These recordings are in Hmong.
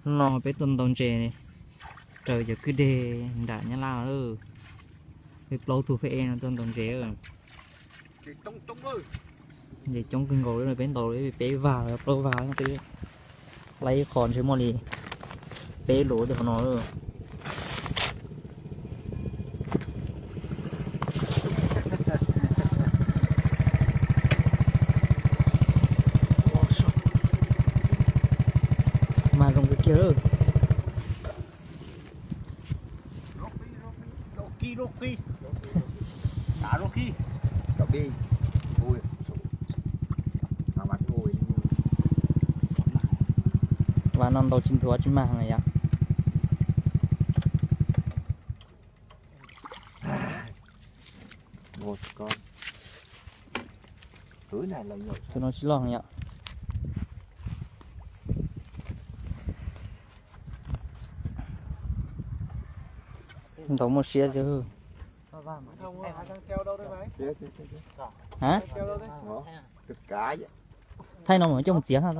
Hnub no peb tuaj ntaus ntses raws cov kwj deg nram Nyab Laj lawm. Peb plaub tug peb no tuaj ntaus ntses. Ntses coob kawg nkaus li, peb ntaus li peb vag plaub vag twb laib ib qho ntshe muaj li peb lus rau hauv no lawm. Mag zoo kawg kiag lawm. Vas no ntaus tsis ntuav tsis mag na yom. Tus no tsis loj yom. Ntaus muaj siab xwb. Hab, thaij no mas coj mus txiav hab.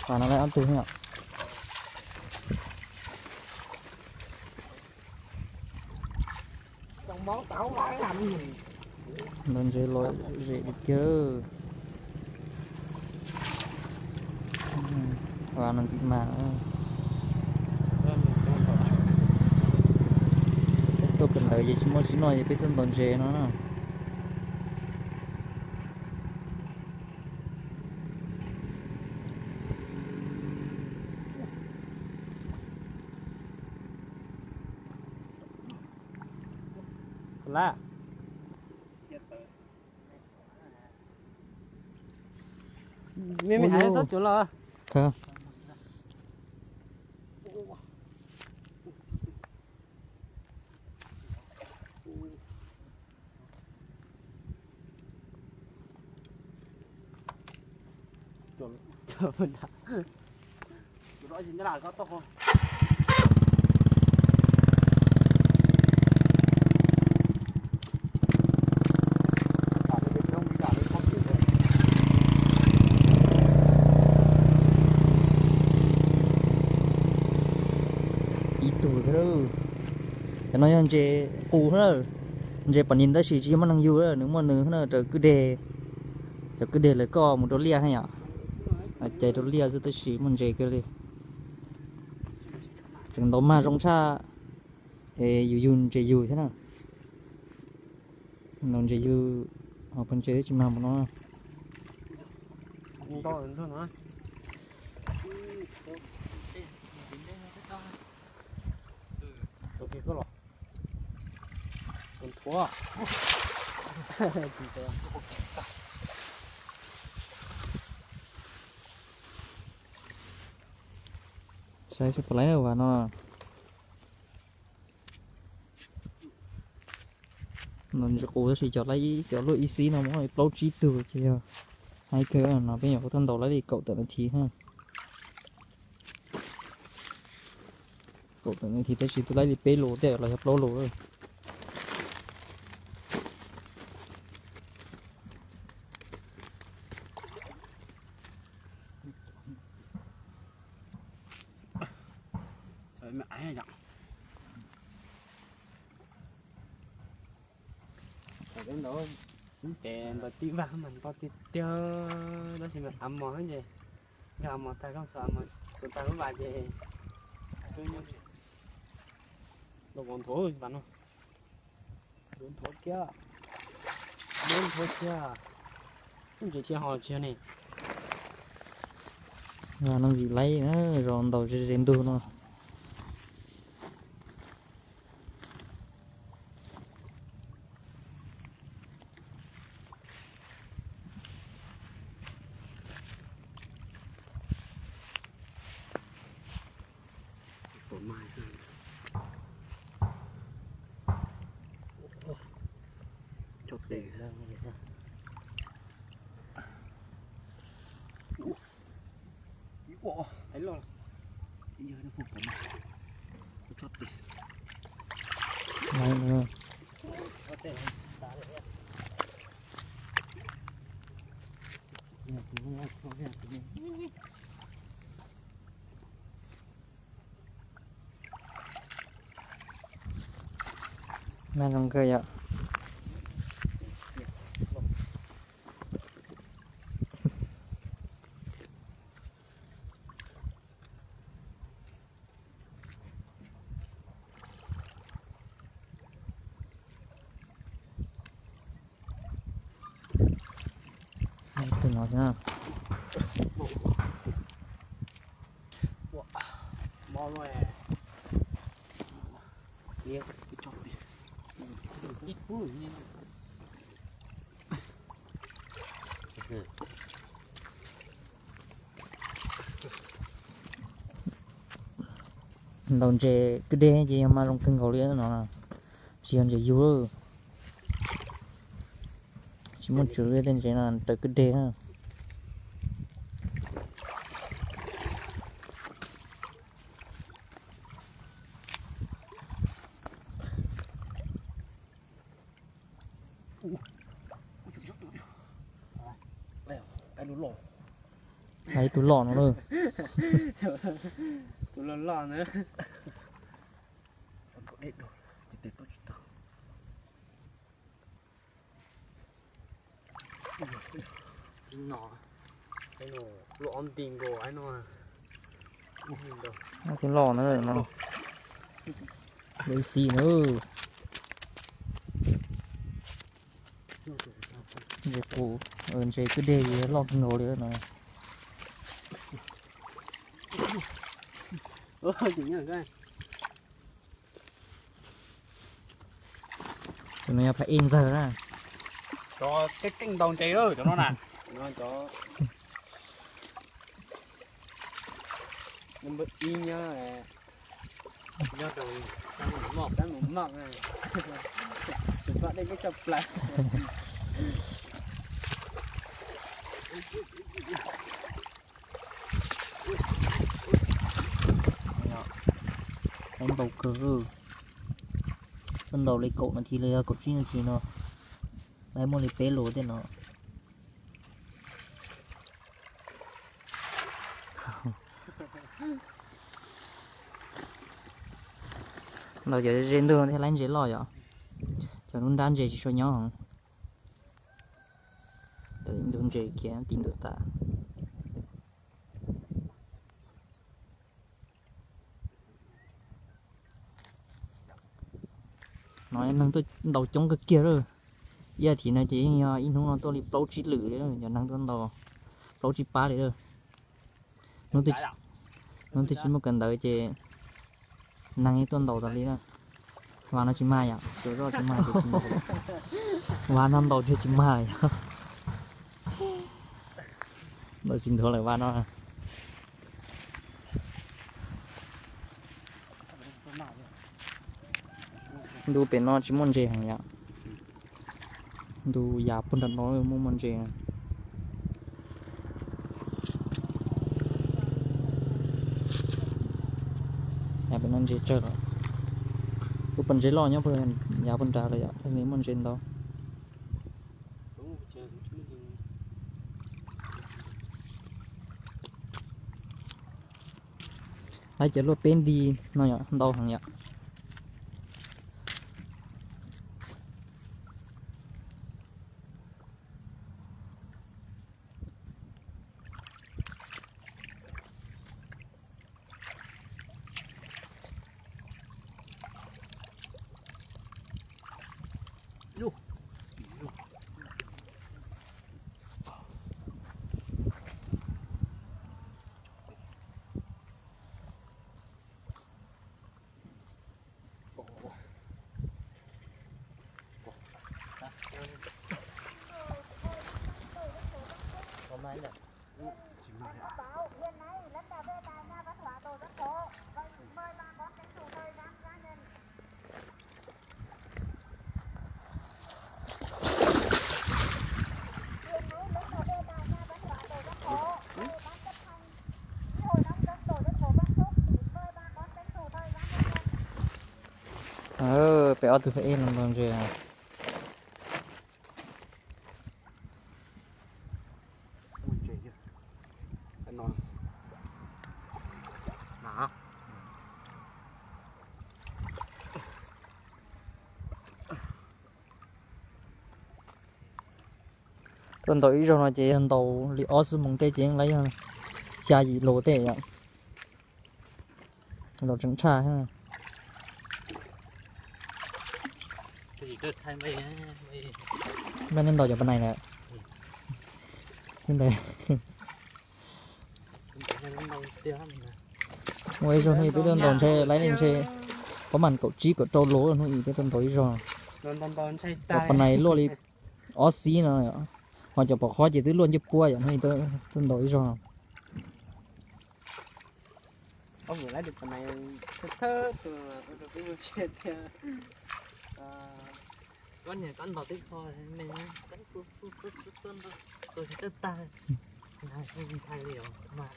Vas no laib ob tug yom. Ntaus ntses los zem tiag tiag. Vas no ntxim mag. Tuaj pem ntawd ces tsis muaj tsis noj ces peb tuaj ntaus ntses no na. Ib tug thiab. Cov no yog ntses qus na, ntses pom nis tab sis tsis muaj neeg yug, nws muaj nws na, raws kwj deg, cov kwj deg lawv coj mus rau liaj hab yom. Cais rau liaj xwb tab sis muaj ntses kiag li. Tseem ntaus mag zoo tshaj, yus yug ntses yug thiab na. Ntaus ntses yug, ho phooj ntses twb tsis mag npaum no. Saib seb puas laib vas no. Ntaus ntses qus tab sis cov laib, cov luaj ib xib no muaj plaub tsib tug ces yog haib kawg no. Peb nyuam qhuav tuaj ntaus laib li kaum tawm nas this na. Kaum tawm nas this tab sis twb laib li peb lus tej los yog plaub lus lawm. Ces ntaus tib vag mas nto tiag tiag, tab sis mas av mos xwb ces, yog av mos tag koj xuas, xuas tag lub vas ces, ntaus nthuav vas no, nthuav kiag, nthuav kiag, ntses tsis ho tsis yog ne. Vas no ntxim laib na, zos ntaus ze ze ntug no. Nag zoo kawg yom. Tus no thiab. Ntaus ntses kwj deg ces yog mas zoo kawg nkaus li no, tsis yog ntses yug. Tsis muaj tswv li tej ntses no raws kwj deg na. Hais tus loj no na. Tus loj loj na. No, luaj ob nti nkaus no. Tus loj na no. Lub xi na. Ntses qus, ntses kwj deg loj kawg nkaus li no. Tus no yog phab ej ntxawg na. Cov keej keej ntaus ntses cov no na. Cov number ib nyob, nyob rau sab mus moj, sab mus moj, tus poj dej peb tso plaws. Lawv ntaus kawg, tuaj ntaus li kaum nas this los yog kaum tsib nas this no, lawv muaj li peb lus tej no. Ntaus cov ze ntug thiaj laib ntses loj yom. Cov lub nrab ntses tsis tshua nyob heev. Ntug ntses kiag tim ntug tas. No neeg tuaj ntaus coob kawg kiag lawm. Ib as thiv no ces yeej yog ib hnub no tuaj li plaub tsib lwm li, cov neeg tuaj ntaus plaub tsib pab li lawm. Hnub twg tsis muaj kawm ntawv ces neeg yeej tuaj ntaus tas li na. Vas no tsis mag yom, tsuas zoj tsis mag ces tsis ntaus. Vas no ntaus tsis mag yom. Ntaus tsis nthuav lawm vas no. Ntu pem no tsis muaj ntses heev yom. Ntu yav puag nram no muaj muaj ntses. Yav pem no ntses tsawg lawm. Tus pas ntses loj nyob puag yav puag nrad lawm yom, thiaj li muaj ntses ntau. Lawv cov luaj peb nti no yom, ntau heev yom. Peb ob tug peb ej no ntaus ntses. Tuaj ntaus ib zaug no ces yog ntaus li ob xuab moos tej ces yeej laib yog xya yim lus tej yom. Los tseem tshaj. Peb nej ntaus cov pas nais lawm. Ua ib zaug hnub ib peb tuaj ntaus ntshe laib li ntshe pab mam kaum tsib kaum rau lus hnub ib peb tuaj ntaus ib zaug. Cov pas nais luaj li ob xib no, ho cov pom qhob ces twb luaj ncej puab yom, hnub ib tuaj ntaus ib zaug. Koj niam koj ntaus tib qho me, tua tsis tau tag, ntshai li os mas.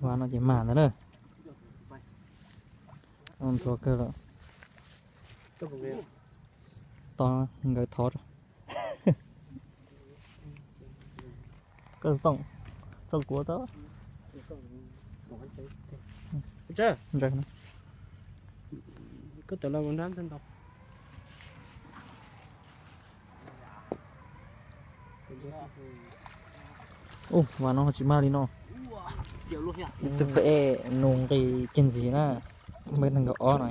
Ua no ces mag ntawd na. Nthuav kawg lawm. Tod nkawd thov. Koj toom rau kuv tau. Koj tawm los nrab ntau. Ua no tsis mag li no. Ib tug peb nug nqis kiag ntxiv na. Npawg nees nkaum ob no.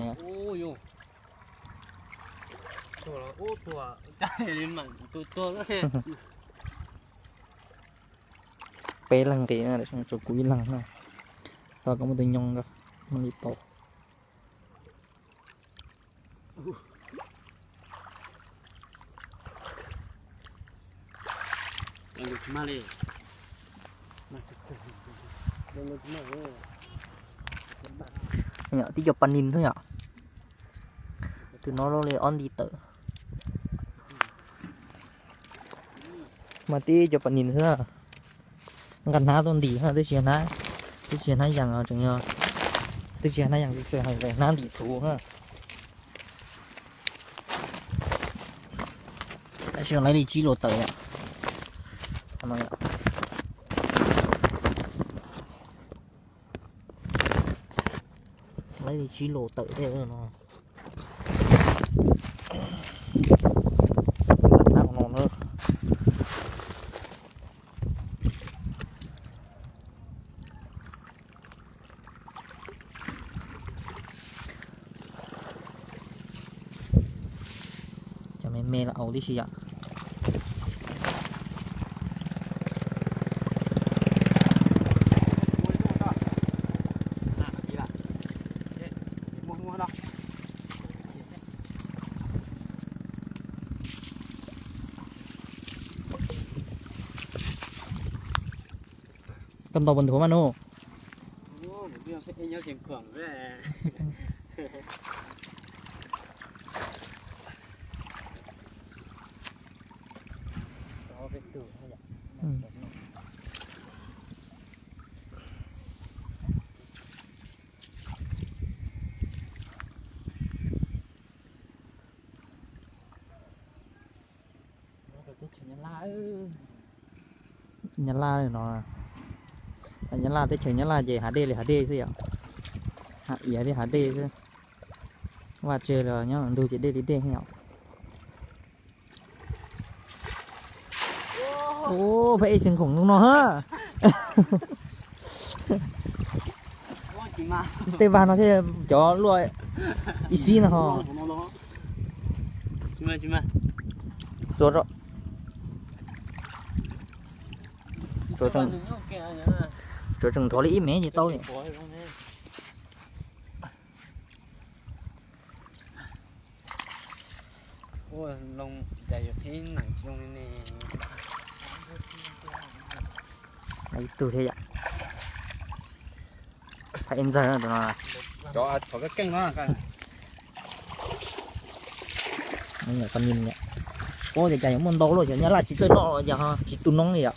Peb leeg nqis na, tshuav kuv ib leeg na. Tau koj muaj tus nyoog nrog, muaj li tau. Tib cov pas nis xwb yom. Tus no luaj li ob nti tawm. Mas tib cov pas nis xwb na. Nqa hnab tuaj ntim na, twb tsis, twb tsis hnab yas os, tseem yog, twb tsis hnab yas, txawm hais hnab ntim txhuv na. Tab sis laib li tsib lus tawm yom. Laib li tsib lus tawm tej no. Cov me me los au tib si yom. Koj ntaus puas nthuav mas nus? Nyab Laj no, Nyab Laj, teb chaws Nyab Laj ces hav dej li hav dej xwb yom, hav iav li hav dej xwb. Vaj tse los nyob ntug ces dej li dej yom. Ub, peb ej xeev khoom zoo no ha. Tej vag no thiaj cov luaj ib xib no ho. Xuas rau. Tsuas tseem nthuav li ib mev ces tau li. Ib tug thiab yom. Phaj ib ntxawg no. Cov thov keej no. Ua cas yuav muaj ntau luaj, cov Nyab Laj tsis txawj noj los cas ho tsis tu noob li yom.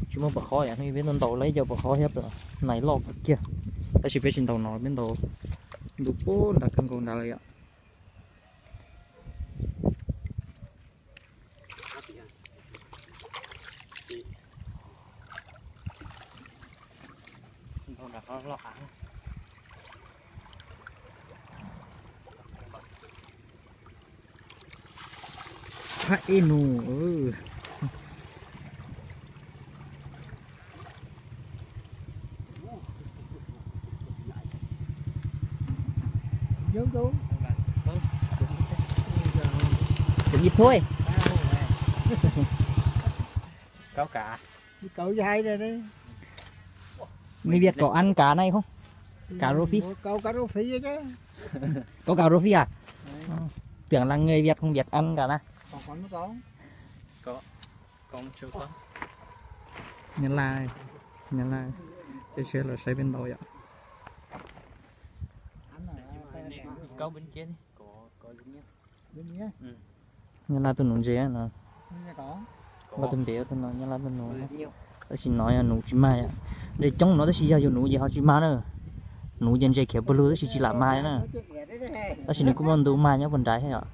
Tsis muaj pam qhob yom, peb ntaus tau ib co pam qhob thiab, nais loj kawg kiag. Tab sis peb tsis ntaus no, peb ntaus ntu pem nrad kawg nkaus nrad lawm yom. Phab ib nus. Cov yim thuj. Nws Việt có ăn cá này không? Cá rô phi? Có cá rô phi chứ. Có cá rô phi à? Ờ. Tưởng là người Việt không biết ăn cá này. Nyab Laj, Nyab Laj, ces seb lawv saib peb ntaus yom. Nyab Laj tuaj nuv ntses no. Laj tuaj ntev tuaj no, Nyab Laj tuaj nuv. Tab sis no yog nuv tsis mag yom. Ntses coob no tab sis yog yuav nuv ces ho tsis mag na. Nuv ces ntses khiav pawg lug tab sis tsis lam mag na. Tab sis nws kuj muaj ntu mag nyob puag nrad thiab yom.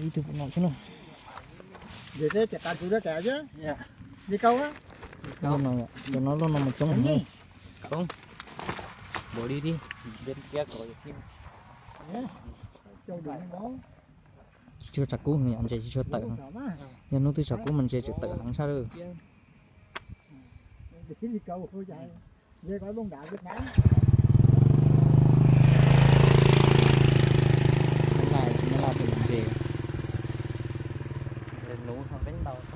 Ib tug pom no xwb na. Cov no loj no mas coob heev. Tsis tshua tshav kub heev, ntses tsis tshua tawm. Yog hnub twg tshav kub mas ntses tseem tawm heev sab lawm. Nyab Laj, Nyab Laj tus nuv ntses, nuv peb ntaus,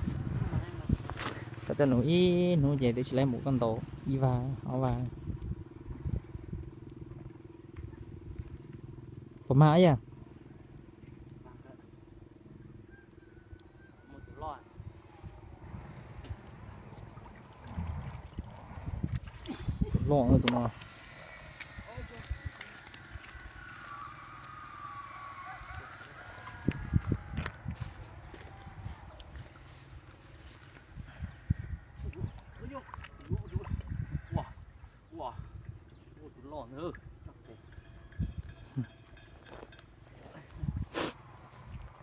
koj tuaj nuv ib hnub ces twb tsis laib mus koj ntaus ib vag ob vag. Puas mag yam? Loj tus no.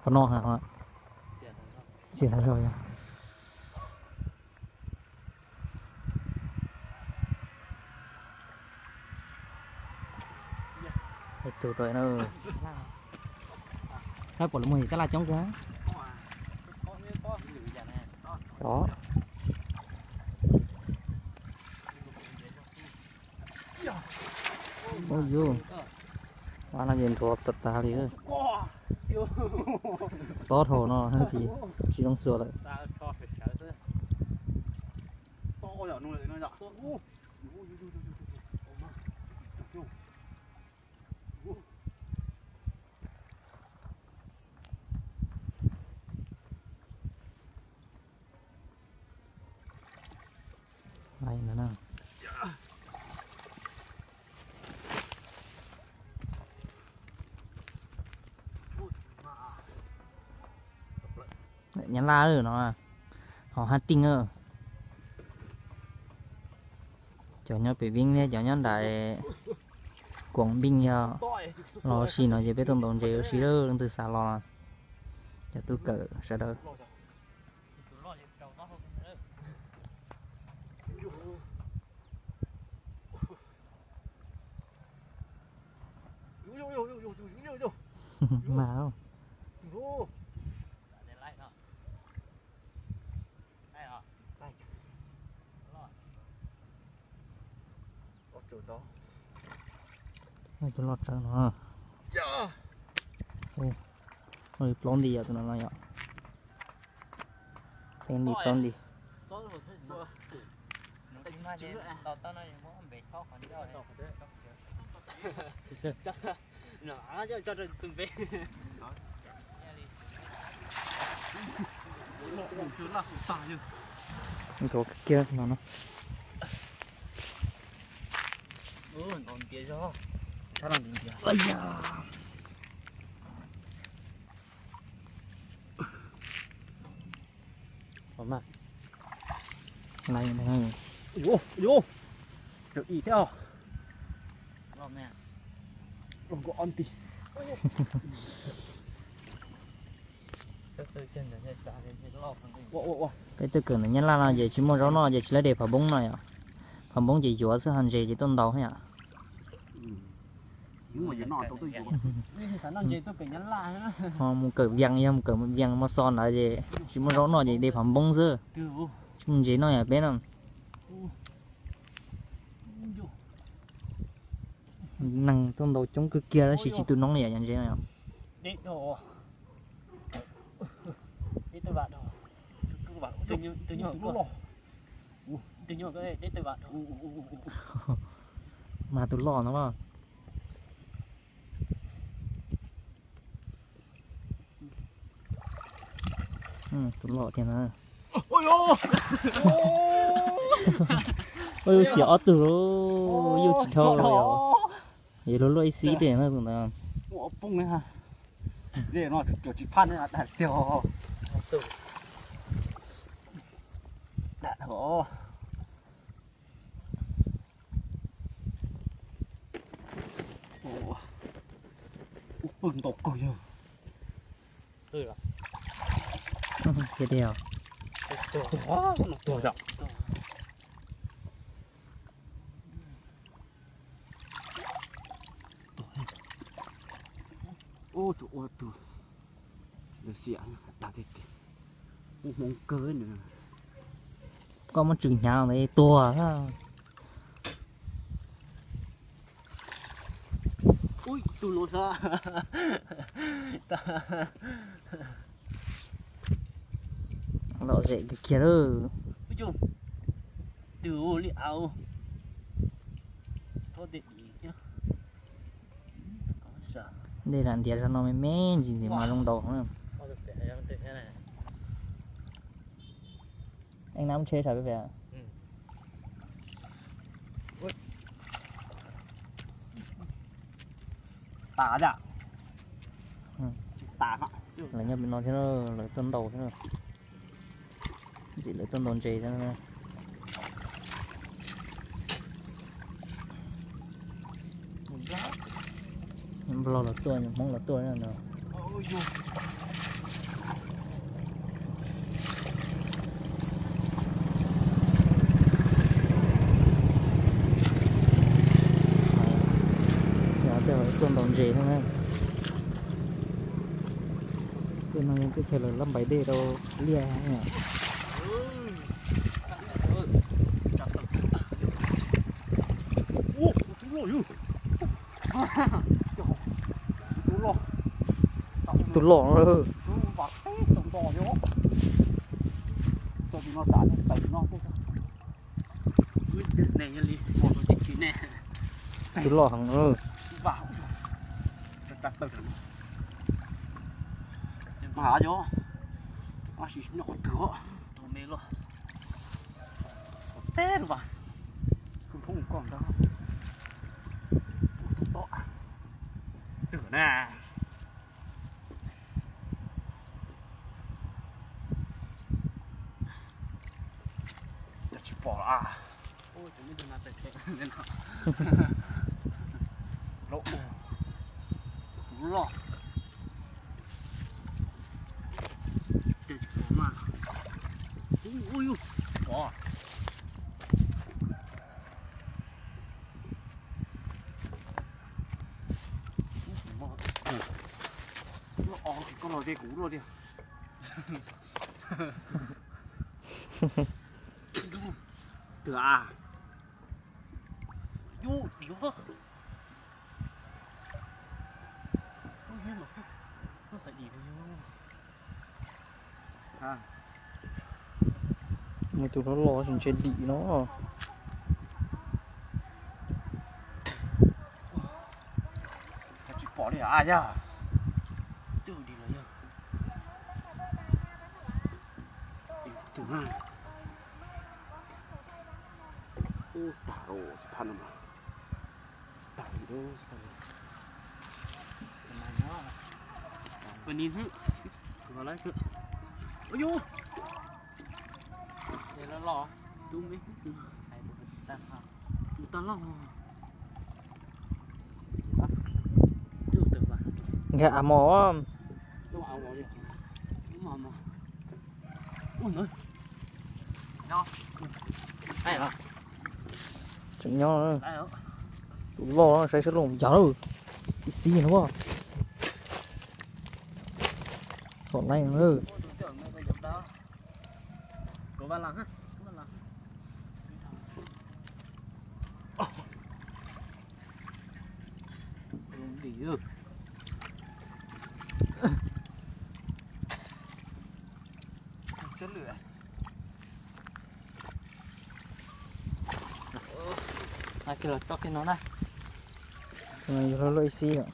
Qhov no hos, txias tas zog yog. Tus rau na. Sab pom lawv muag tab laj coob kawg. Ov. Ub yus, ua no ces nrhuav tas tas li. Tob dhau no ces tsis zoo xuas lawm. Nyab Laj no, ho hab tij, cov nyob pem Vib thiab cov nyob nram Koom Npij yog los ua si no ces peb tuaj ntaus ntses ua si lawm, leej twg xav los. Cov tub kawm sawv daws. Mas. Tus loj tsawv no. Plaub nti yom, tus no no yom. Peb nti plaub nti. Nkaus kiag no no. Lais, lais thiab. Peb tuaj kawm ntawm Nyab Laj no ces tsis muaj zaub noj ces tsis lawv de phav npoob no yom. Phav npoob ces yuav xwb, ho ntses ces tuaj ntaus yom. Ho mus kawm vias, yog mus kawm vias mos xos ntawd ces tsis muaj zaub noj ces de phav npoob xwb. Tsis muaj ntses noj yom peb no. Neeg tuaj ntaus coob kawg kiag tab sis tsis tu noob li yom, cov ntses no yom. Mas tus loj no. Tus loj tiag na. Xiam ob tug, yuj tsis dhau li os. Yuav luaj luaj ib xib tiag na tus ntawd. Ua pawg ntau kawg yog. Tiag tiag. Ub, tus ua tus xiam dag tiag tiag. Ub, hmoob kawg nws. Koj muab tswm hnyav ntawd tuag. Ub, tus no sab. Lom zem kawg kiag lawm. Tus li au. Dej lam ntiav zog no me me ntsis ntxiv mas zoo ntaus. Eeb, nab tsheb sawv pem. Tas, tas. Lawv nyob pem no thiab, lawv tuaj ntaus thiab. Ntxim lawv tuaj ntaus ntses thiab. Nplog los tuaj, Hmoob los tuaj no. Yog tej tuaj ntaus ntses no na. Tej no yog teb chaws lawv lab npais dej rau liaj. Tus loj. Tus loj heev. Mas yog, tab sis nyob qhov twg os? Teb lawm as, tus thoob koj ntag. Twg na? Yog tsis pom a. Loj, tus loj. Ui, ui, ui. Ov. Ov, koj los ze kuv luaj tiag. Twg a? Yus dim. Muaj tus loj loj tsis ntsia dim no. Tsis pom li a yog. Twb dim los yog. Tus na. Ub, tag rau tsis phab no mas. Tag li. Ua ni hnub, ua lawm. Ua yus. Los los. Tus me, tus tag loj. Nkag av mos. Tseem nyob. Tus loj saib sab looj yog ib xib no. Txhom leej. Yog loj loj ib xib os.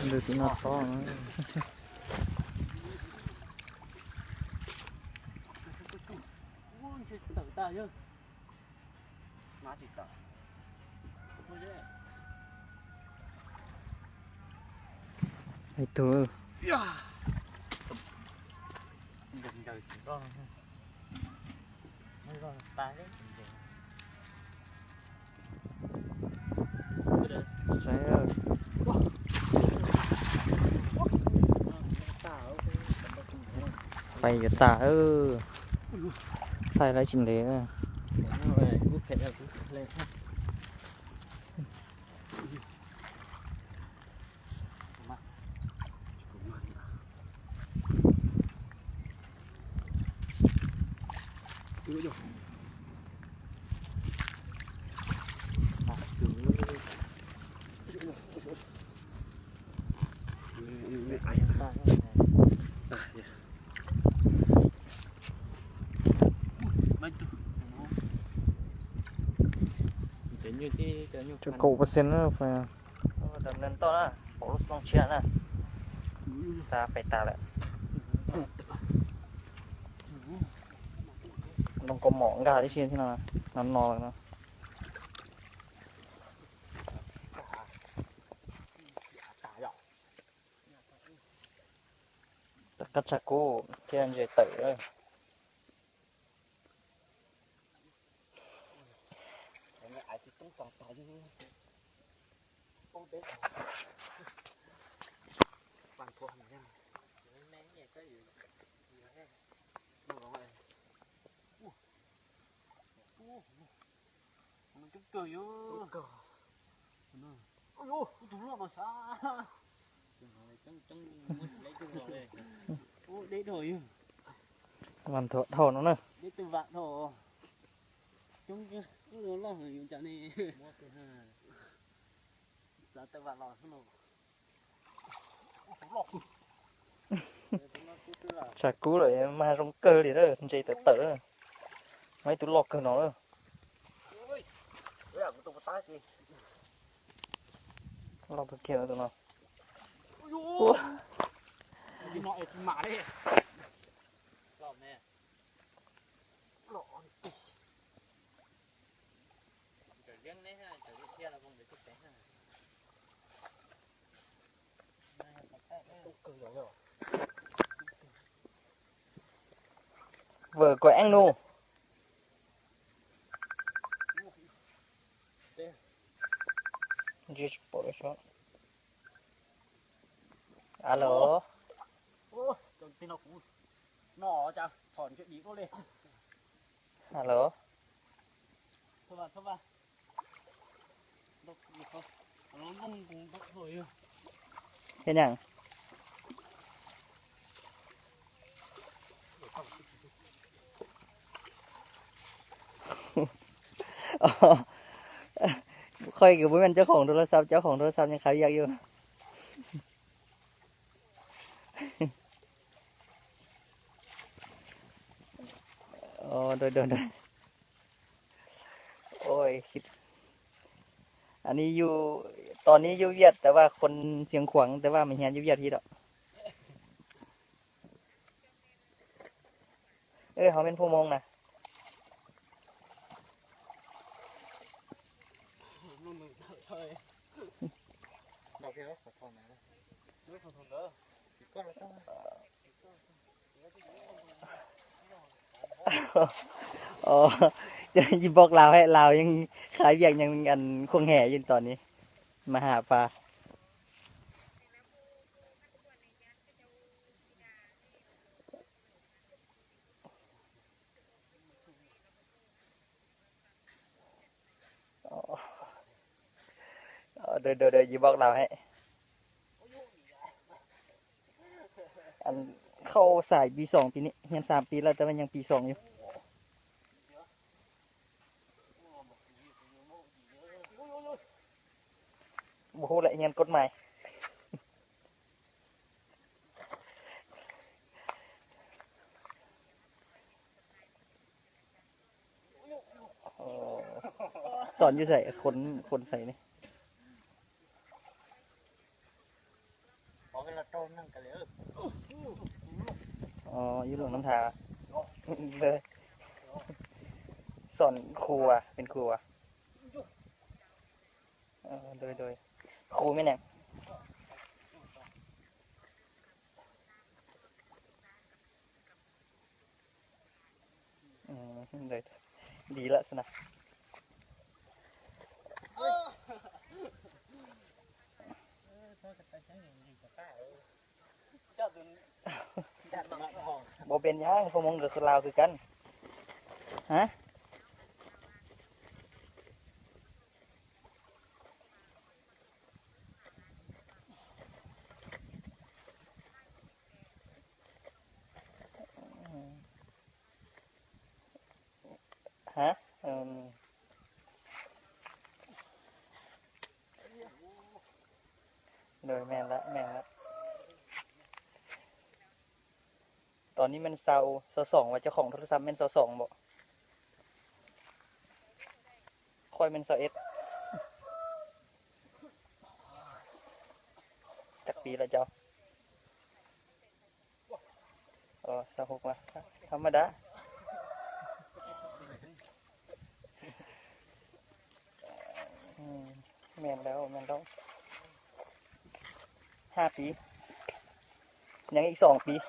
Ntawm tim no tod. Hais tus. Fais yuav tas, fais lawv tsis ntev. Kaum percent na, pom lub xyoo tshiab na, tas pais tas lawm. Nroo kaus mom nkag tib si no, no no lawm no. Qab tshav kub thiab ntses tawm. Coob kawg yus. Tus loj no xav. Deb dhau yus. Mas nthuav dhau no na. Deb twb vam dhau. Coob loj yus cas ne. Txav tawm vam los no. Tshav kub lawm mas zoo kawg li na, ntses tawm tawm. Muaj ib tug loj kawg no na. Loj kawg kiag tus no. Koj eeb nus. Alo. Alo. Thế nào? Koj kuv pub men cov khoom rau lawv xav, cov khoom rau lawv xav nyeej qhav yaj yus. Anv ni yus, tos ni yus viaj tas vas khoom xeev khuam tas vas mas hiav yus viaj thiab lawm. Hov men phu moog na. Yij npok laus hab, laus yeej qha viaj nyeej khuam hem yeej tos ni mas has pas. Yij npok laus hab. Khau xais pis xoom pis ni, nyeej xaam pis lawm tas mas nyeej pis xoom yus. Ua hub lawm nyeej kod mais. Xoom yus xais, khoom xais ni. Yus lug nam tha. Xoom khu, pheej khu. Khu me ne. Dim lawm xwb na. Puas pes yav phu moog nkawd laus kws kab? Ha? Ha? Meem lawm, meem lawm. Tos ni men xau, xau xoom, ua cov khoom rau xav men xau xoom npaum. Khoom men xau ib. Cov pis lawm cov. Xau hub mas tham ma dab. Meem lawm, meem lawm. Ha pis, nyeem ib xoom pis.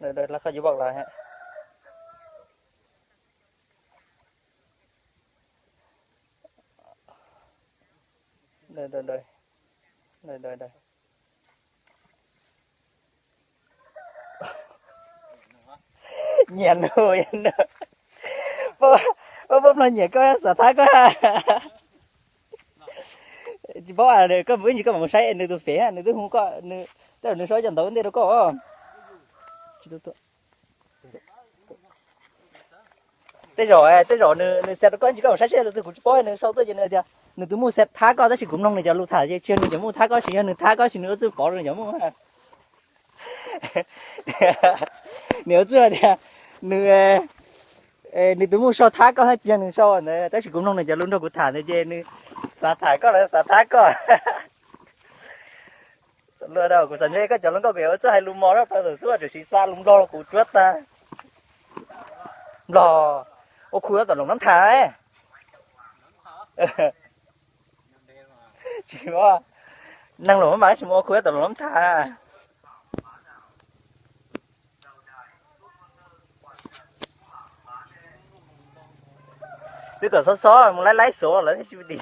Lawv koj yuav npaum lawm hab. Nyiam nug, nyiam nug. Puab, puab mloog nyiam koj, xav thab koj. Tsis paub, koj mus ib ntsis koj mam mus saib nws tus fev, nws twb hu koj, tej zaum nws sau cov ntawv ntej rau koj. Tej zaum, tej zaum nws xa rau koj ib ntsis koj mam saib seb tus twg, kuv tsis paub, nws sau tuaj ces nws tias nws twb muaj xa thab koj tab sis kuv mloog nws cov lus tham ces tsis yog nws cov muaj thab koj, tsis yog nws thab koj sis nws ua txuj pov rau nws cov muaj. Nws ua txuj tias nws, nws twb muaj sau thab koj hab tsis yog nws sau ntawd tab sis kuv mloog nws cov lus nrog kuv tham ntawd ces nws xav tham koj los xav thab koj. Luag, kuv xav ntshe koj cov hluas nkauj kuv yuav ua txuj hais lus mos rau plaws thaum xub tseem siv xa lus Nplog los kuv cuab tag. Nplog, ua khu tom Loos Nab Thas. Tsis muaj neeg los mas tsis muaj ua khu tom los tham. Twb kom xob xob mus laib laib xuav lawv thiaj tsis tim.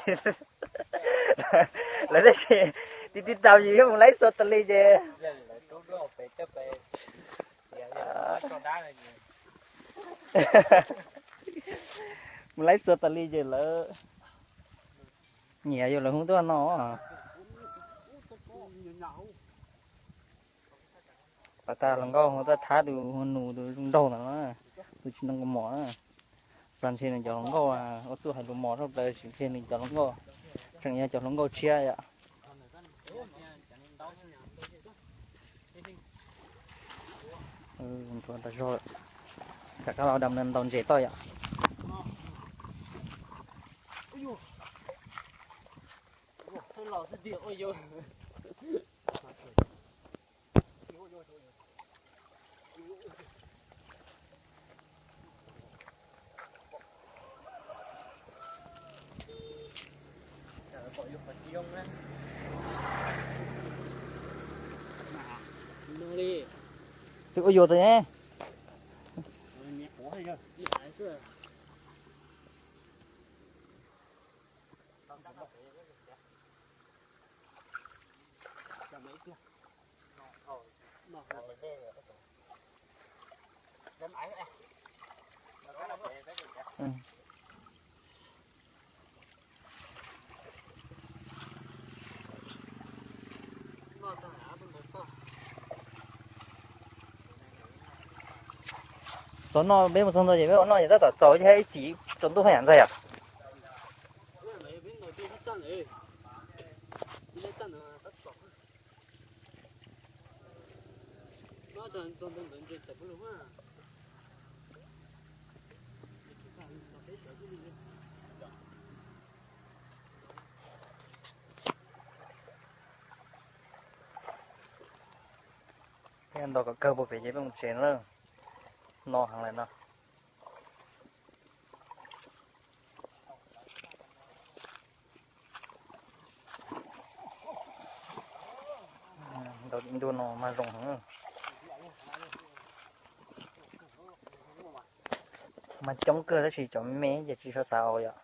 Lawv thiaj tsis tim, tib tau yus mus laib xuav tas li ces, mus laib xuav tas li ces lawv nyiam yus lawv hu tuaj no. Pas tas hluas nkauj hu tuaj thab tus nus tus zoo nraug ntawd na, tus tsis nrog kuv mos na. Xav ntshe nws cov hluas nkauj ua txuj hais lus mos rau plaws, tsis ntshe nws cov hluas nkauj tseem yog cov hluas nkauj tshiab yom. Nthuav tas zog lawm, rov qab los dam ntaus ntses toj yom. Twb ua yus tas ne. Txog no peb mus txog ntawd ces peb ua noj ces tab tom txaus thiab ib chim tsaus ntuj haj yam ntxaig yom. Peb ntaus kom kawg puag pem ces peb mus tsev no. No heev lawm no. Ntaus tim ntuj no mas zoo heev. Mas coob kawg tab sis cov me me ces tsis tshua xav ua yom.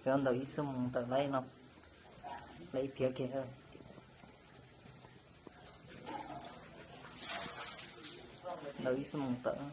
Peb ntaus ib xuab moos tawm laib no, laib ib phiab kiag. Ntaus ib xuab moos tawm.